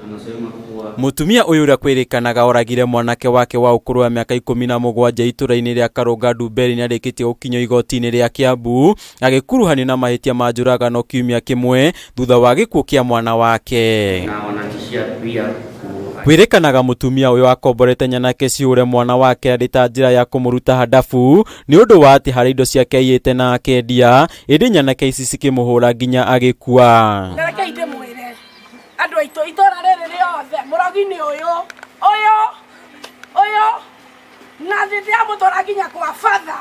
Anasema kuwa Mũtumia ũyũ ũrĩa kwĩrĩkanaga oragire mwanake wake wa ũkũrũ wa mĩaka 17 itũra-inĩ rĩa Karũnga Ndumberi nĩarĩkĩtie gũkinyio igoti-inĩ rĩa Kiambu agĩkuruhanio na mahĩtia ma njũragano kiumia kĩmwe thutha wa gĩkuũ kĩa mwana wake. Na wanatishia pia ku Kwĩrĩkanaga mũtumia ũyũ akomborete nyanake ciũre mwana wake arĩ ta njĩra ya kũmũruta handabu nĩ ũndũ wa atĩ harĩ indo ciake aiyĩte na akendia, ĩndĩ nyanake ici cikĩmũhũra nginya agĩkua. Na rekei ndĩmwĩre andũ aitũ itũra rĩrĩ rĩothe mũrogi nĩ ũyũ ũyũ ũyũ na ndĩramũtwara nginya kwa batha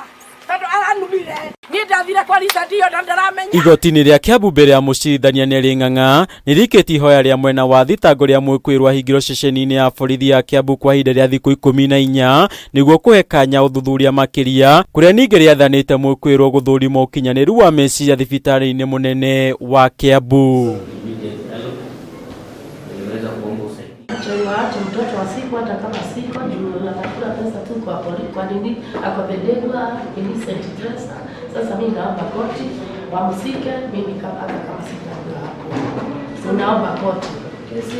tondũ aranumire niĩ ndathire kwa Richard iyo na ndaramenya. Igoti-inĩ rĩa Kiambu mbere ya mũcirithania Nelly Ng'ang'a nĩrĩikĩtie ihoya rĩa mwena wa thitango rĩa mwĩkũĩrwo ahingĩrwo ceceni-inĩ ya borithi ya Kiambu kwa ihinda rĩa thikũ 14 nĩguo kũhe kanya ũthuthuria makĩria kũrĩa ningĩ rĩathanĩte mwĩkũĩrwo gũthũrimwo ũkinyanĩru wa meciria thibitarĩ-inĩ mũnene wa Kiambu. Immediate help. Niliweza kuomba usaidizi. Waache mtoto wa siku hata kama siko juu anakula pesa tu kwa poli, kwa nini akopendegwa innocent dresser. Sasa mimi naomba koti wamsike mimi kama hata kama sitakuwa hapo, so naomba koti.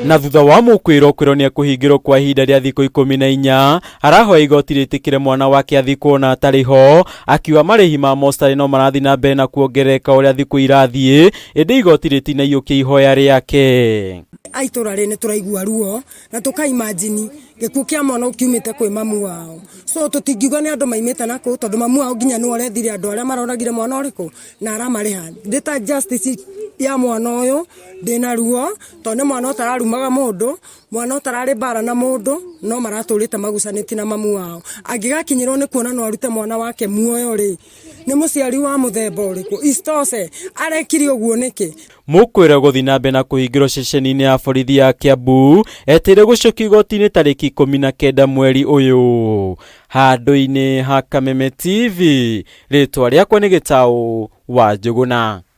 Na thutha wa mũkwĩrwo kwĩrwo nĩ ekũhingĩrwo kwa ihinda rĩa thikũ 14 arahoya igoti rĩtĩkĩre mwana wake athikwo na atarĩ ho akiuga marĩhi ma mocarĩ no marathiĩ na mbere na kuongerereka ũrĩa thikũ irathiĩ ĩndĩ igoti rĩtinaiyũkia ihoya rĩake. A itũra rĩ nĩ tũraigua ruo na tũkaimajini gĩkuũ kĩa mwana kiumĩte kwĩ mamu wao, so tũtingiuga nĩ andũ maimĩte na kũu tondũ mamu wao nginya nĩwe ũrethire andũ arĩa maroragire mwana ũrĩkũ na aramarĩha. Ndĩ ta justice ya mwana ũyũ ndĩna ruo tondũ nĩ mwana ũtararumaga mũndũ, mwana ũtararĩ mbara na mũndũ, no maratũrĩte magucanĩtie na mamu wao. Angĩgakinyĩrwo nĩ kuona no arute mwana wake muoyo rĩ, nĩ mũciari wa mũthemba ũrĩkũ? Isitoshe arekire ũguo nĩkĩ? Mũkwĩrwo gũthiĩ na mbere na kũhingĩrwo ceceni-inĩ ya borithi ya Kiambu etereire gũcokio igoti-inĩ tarĩki 19 mweri ũyũ. Handũ-inĩ ha Kameme TV, rĩtwa rĩakwa nĩ Gĩtaũ wa Njũgũna.